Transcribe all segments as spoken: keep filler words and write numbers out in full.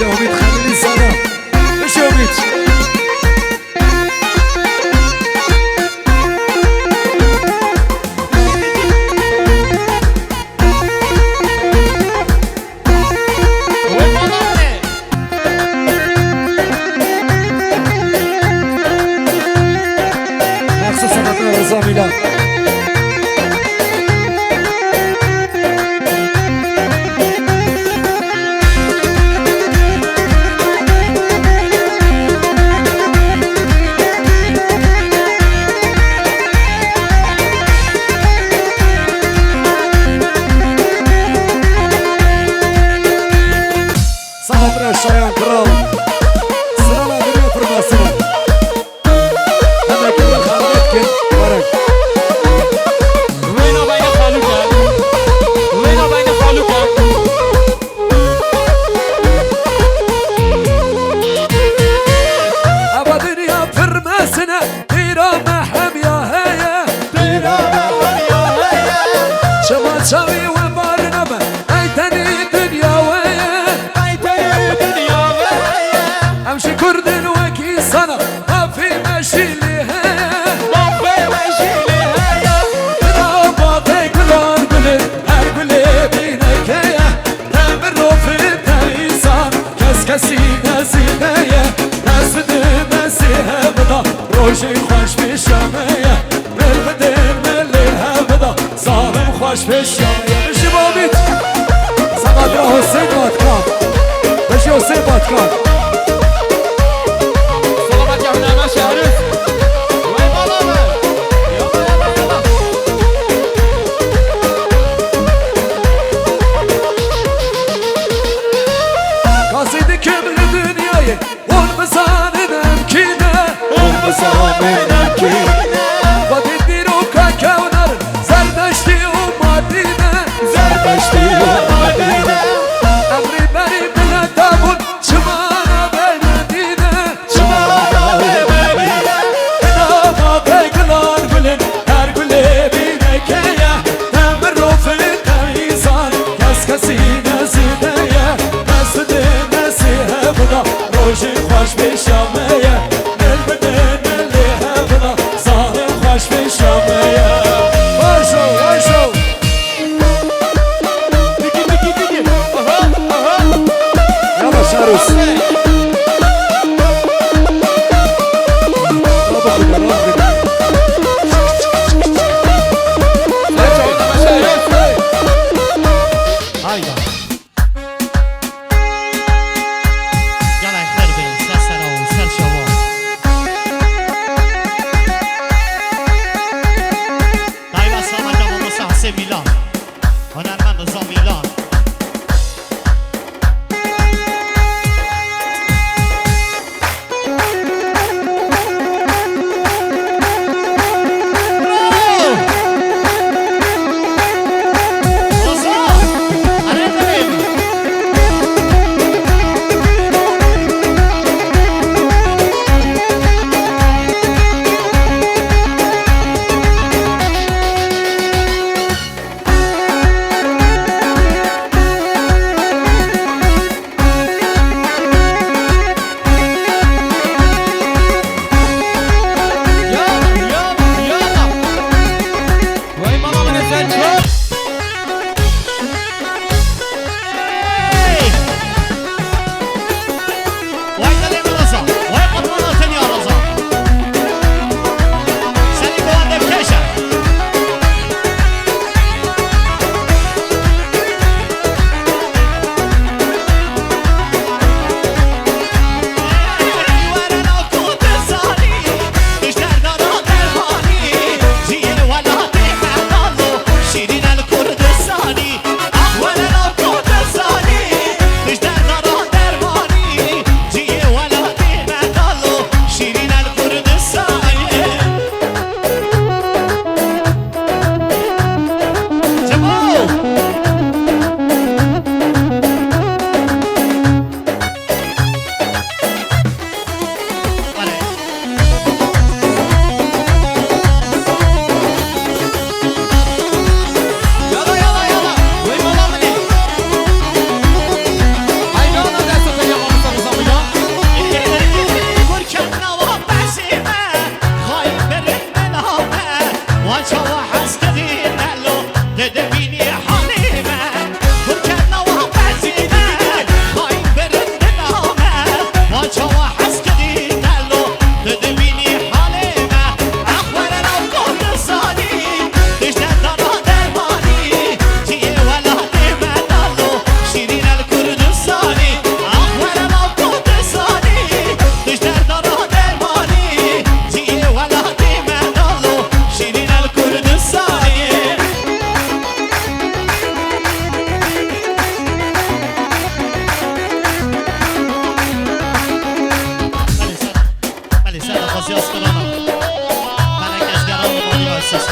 Umît Xelîlî Zana. Bijî Umît. Mexsus Sebahattin Rıza Milan. Samet Reşayan Kral. Sırana giriyor fırmasına. Hemen bir halet gel. Varın. Wêna beyne xalûke. Wêna beyne xalûke. Eva dinya pir mezin e, pîra me hemiya heye. Pîra me hemiya heye. Çima çavî we bar nebe, ey tenî dinya we ye. Ey tenî dinya we ye. Em ji kurdin wekî sana, mafî me jî lê heye. Mafê me jî lê heye. Dina baxê gulan gulê, her gulê bîneke ye. Te mirov, te însan, kes kesî nezîne ye. Dest bidin destê hevda, rojê xweş pêşiya me ye. Mil bidin milê hevda, zalim xweş pêşiya me ye. Bijî Babît. Samet Hüseyin Batkan. Bijî Hüseyin Batkan. Selamet ya Hüneyme Şehriz. Vay bala be. Yala, yala, yala. Kasê dikim li dinyayê, hûn bizanin em kî ne. Hûn bizanin em kî ne. Vadê dîroka kewner, Zerdeştî û Madî ne. Wan çawa hez kirî nelo, tu dibînî halê me. Kurketna wan bezîne, xayîn birin diname. Wan çawa hez kirî nelo, tu dibînî halê me. Ex were nav Kurdistanî, tu ji derdana dermanî. Ciyê welatê me nalo, şîrîn el Kurdistanî. Ex were nav Kurdistanî, tu ji derdana dermanî. Ciyê welatê me nalo, şîrîn el Kurdistanê. Belê, ser, belê, ser xwezî astirana. Belê, ez geran li malî ve ses.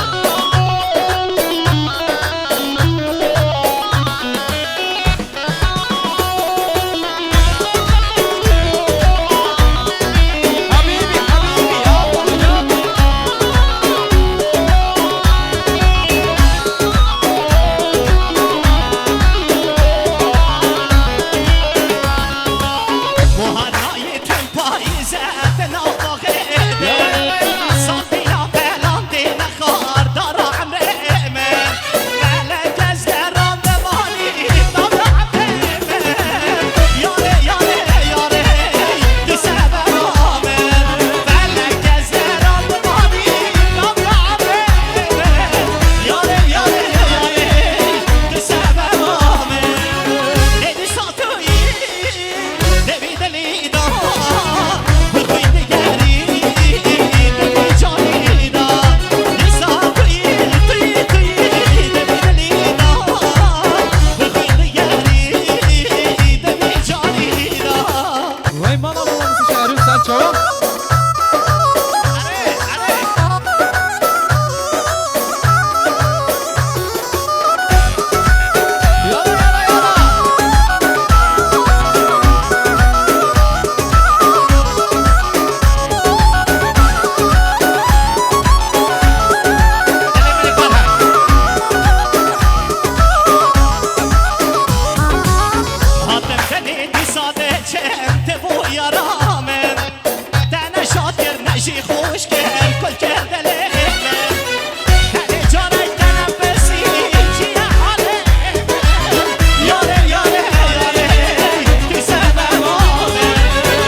Wey mala mala, nasıl çağırıyor sen, çawa? Hatim tenê dîsa de çend te bû yara min. Te ne şad kir, ne jî xweş kir, kul kir dilê min. Tenê carek te ne pirsî, çi ye halê min? Yarê, yarê, yarê, tu sebeba min.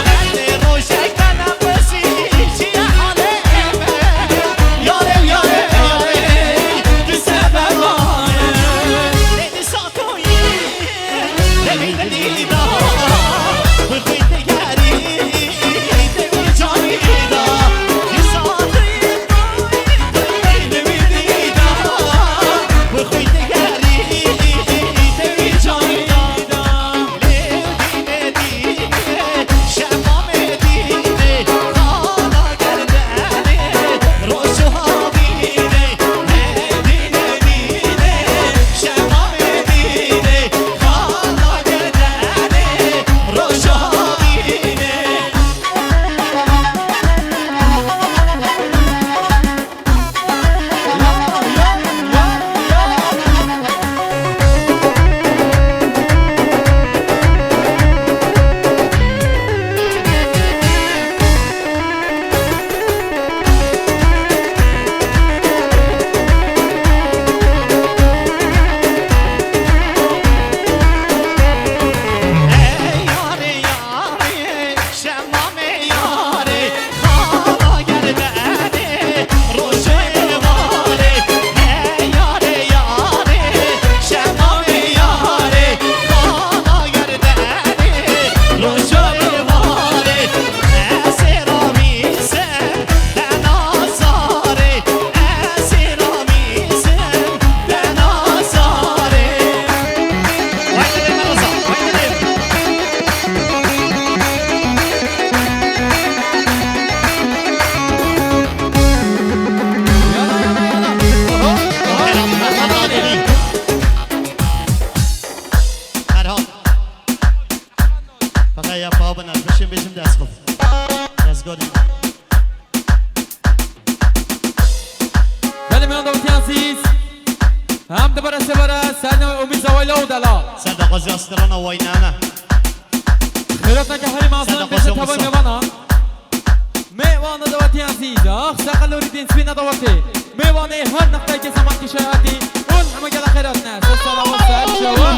Tenê rojek te ne pirsî, çi ye halê min? Yarê, yarê, yarê, tu sebeba min. Lê dîsa tu yî. Ferhat. Ferhat ya, pa bin ez bişim bêjim dest xwe. Destgorî. Belê, miyan dawetî ezîz. Hem di bere se bere, ser navê Omîr Zawayla û Delal. Ser daxwaziya strana wayne me. Xêrat neke herî mazin bêje tevay mêvanan. Mêvana dawetî ezîz. Ax, seqel orî dên spîna dawetê. Mêvanê her nextayekê Semat Kişayatî û hemû gela xêr hatine. Ser sera we, ser şewa.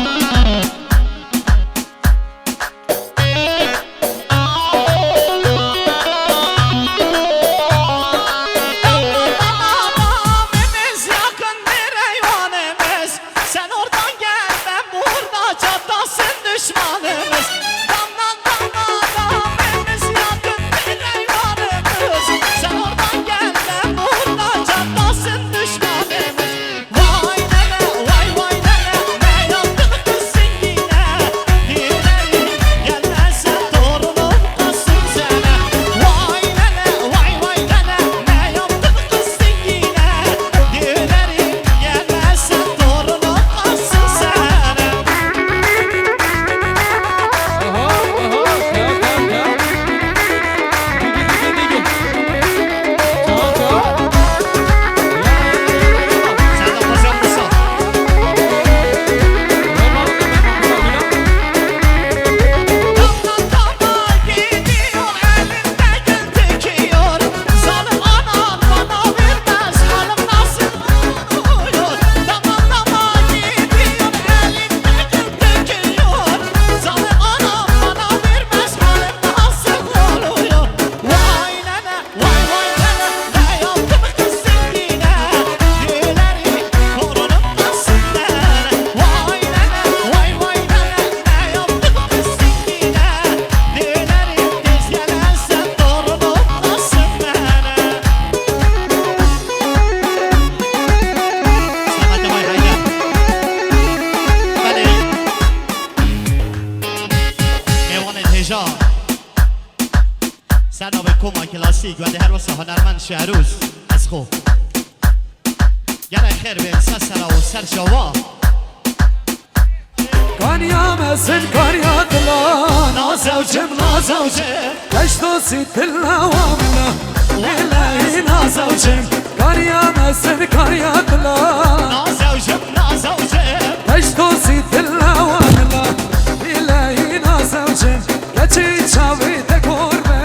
Sen oradan gel, ben burada çatlasın düşmanımız. Damdan dama damemiz yakın bir eyvanımız. Sen oradan gel, ben burada çatlasın düşmanımız. Vay nene, vay vay nene, ne yaptın kız sen yine? Dilerim gelmezsen torunum kalsın sana. Vay nene, vay vay nene, ne yaptın kız sen yine? Dilerim gelmezsen torunum kalsın sana. Aha, aha, ya, ya, ya. Digi, digi, digi. Tamam, tamam. Ya, ya, ya, ya, ya. Sen de hocam mısın? Tamam, tamam, tamam, tamam. Gidiyor, elinde gül tikiyor. Zalim anam bana vermez, halim nasıl oluyor? Zamanlama gidiyor, elinde gül tikiyor. Zalim anam bana vermez, halim nasıl oluyor? Vay nene, vay vay nene, ne yaptın kız sen yine? Dilerim torunum kalsın nene. Vay nene, vay vay nene, ne yaptın kız sen yine? Dilerim tez gelersen torunum kalsın nene. Sana da vay hayda. Hadi. Eyvallah, heyecan. Ser navê Koma Klasîk, wendê her wisa hunermend Şehrûz, ez xwe. Gelek xêr bên, ser sera û ser şewa. Kariya mezin, kariya dila, nazewcim, nazewcim. Beş dosî dila wa min a, lêleyî nazewcim. Kariya mezin, kariya dila, nazewcim, nazewcim. Beş dosî dila wa min a, lêleyî nazewcim. Keçî çavê te kor be,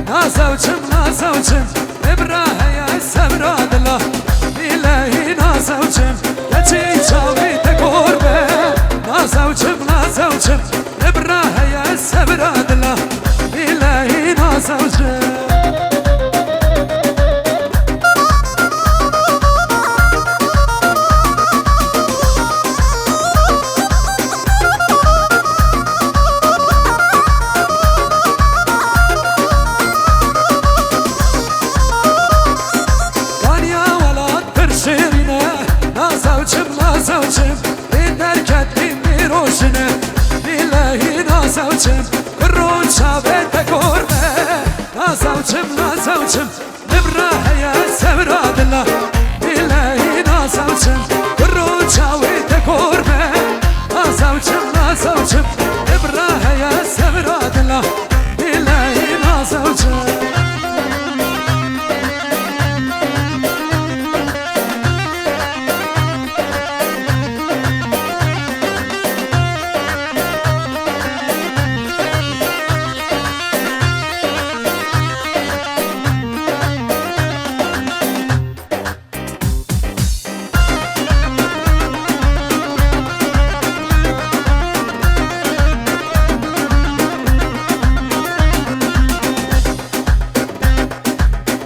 nazewcim, nazewcim. Lê bira heye sebra dila, lêleyî nazewcim. Keçî çavê te kor be, nazewcim, nazewcim. Lê bira heye sebra dila, lêleyî nazewcim. Kaniya welat pir şêrîn e, nazewcim, nazewcim. Lê derketî mîroşin e, bîlehî nazewcim. Kuro çavê te kor be, nazewcim, nazewcim. Li bira heye sevra dila, bîlehî nazewcim. Kuro çawê te kor be, nazewcim, nazewcim. Li bira heye sevra dila, bîlehî nazewcim.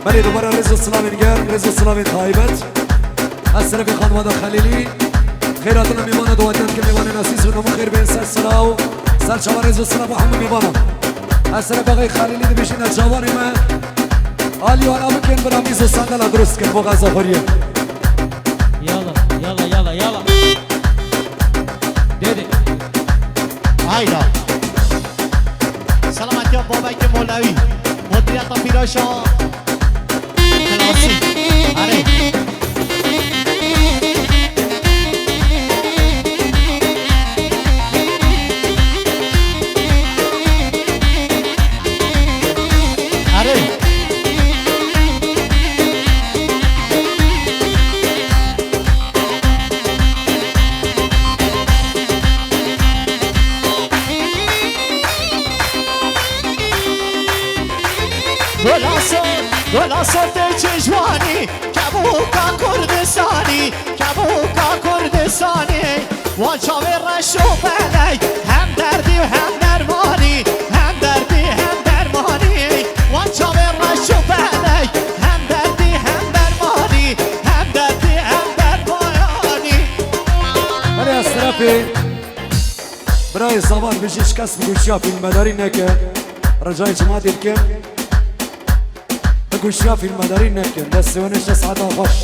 Belê, dubare rêz û silavên germ, rêz û silavên taybet. Ez serefê xanima de Xelîlî. Xêr hatina mêvana, dawetiya dike mêvanên esîs û nemû xêr bên ser sera û ser çava, rêz û silav bo hemû mêvanan. Ez serefê axê Xelîlî dibêjîne cawanê me. Alî wana bikin, bira mîz û sandala dirust kin bo xezaxweriyê. Yala, yala, yala, yala. Dede. Hayda. Selametiya babekî Molewî. Modriyeta pîroşa klasîk. Erê. Erê. Golaso, golaso tê çêjwanî, kevû Kebûka Kurdistanî, kebûka Kurdistanî, wan çavê reş û beley, hem derdî û hem dermanî, hem derdî hem dermanî, wan çavê reş û beley, hem derdî hem dermanî, hem derdî hem dermanî. Belê, ez terefê birayê Zavan bijî, şikes bi goşiya fîlmbedarî neke, ricayê cemaetê dikim. Bi goşiya fîlmbedarî nekin. Destê wan hişte saeta xweş.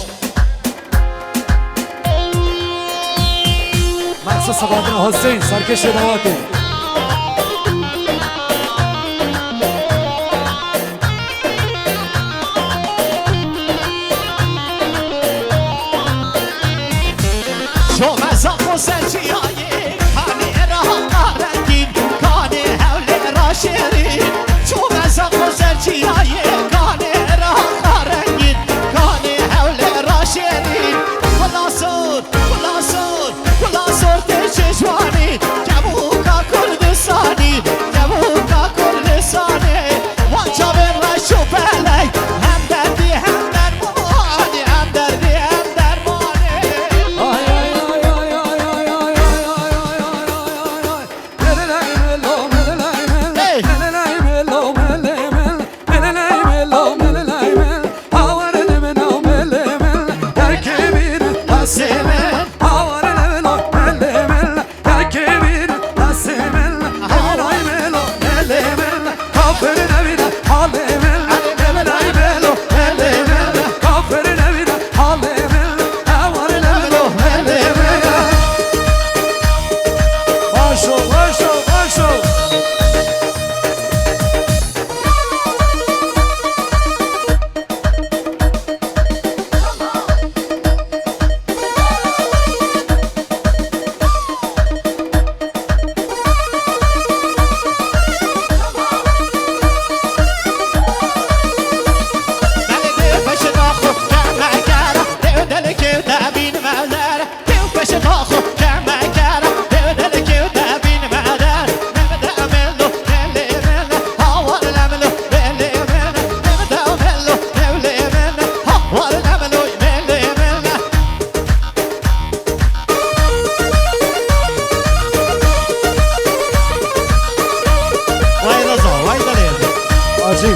Mehsa Sebahattin Hussein, serkêşê dawatê. Şomeza xo ser çiyayê, kanê Iraq'a rengîn, kanê Hewlêr'a şêrîn. Şomeza xo ser çiyayê, kanê Iraq'a rengîn, kanê Hewlêr'a şêrîn. Wila sor, wila sor, wila sor tê çi ciwanî, kebûka Kurdistanî, kebûka Kurdistanê. Wan çavên reş û beley, hem derdî hem dermanî, hem derdî hem dermanî. Ay, ay, ay, ay. Hey! Başo, başo, başo. Vay Reza, vay Delil. Acil.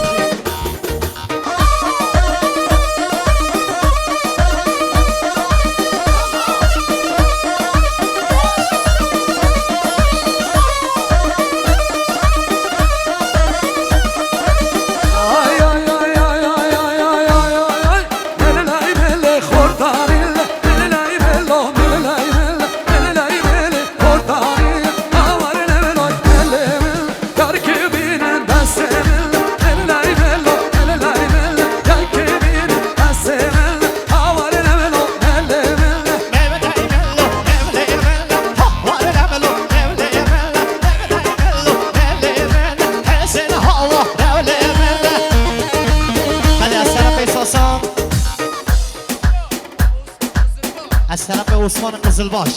Ez terefê Osman Qizilbaş.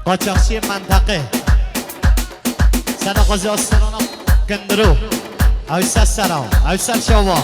Qaçaxçiyê menteqê. Sena Qazî Aslanana Kindirû. Ew ser sera, ew ser şeva.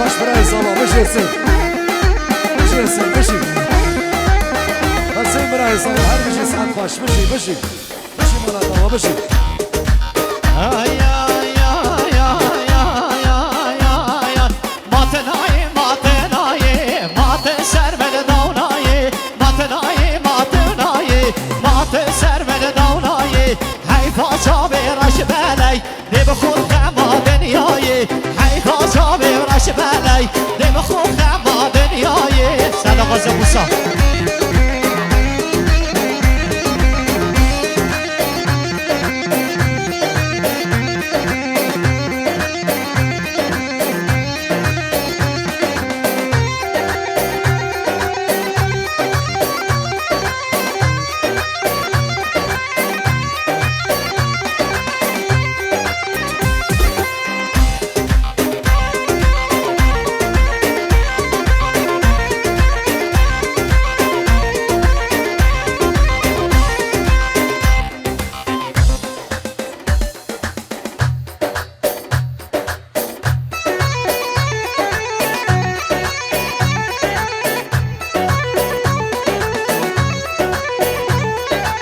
Baş birayê Zala, bijî Hesên. Bijî Hesên, bijî. Hesên birayê Zala, her bijî, saet baş, bijî, bijî. Bijî mala te wa, bijî. Ay, ay, ay. Ma te nayê, ma te nayê, ma te ser me de daw nayê. Ma te nayê, ma te nayê, ma te ser me de daw nayê. Heyfa çavê reş beley. Dê bi xwe xema dinyayê, heyfa çavê reş beley. Dê bi xwe xema dinyayê. Selaxa Zebusa.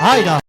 Hayda.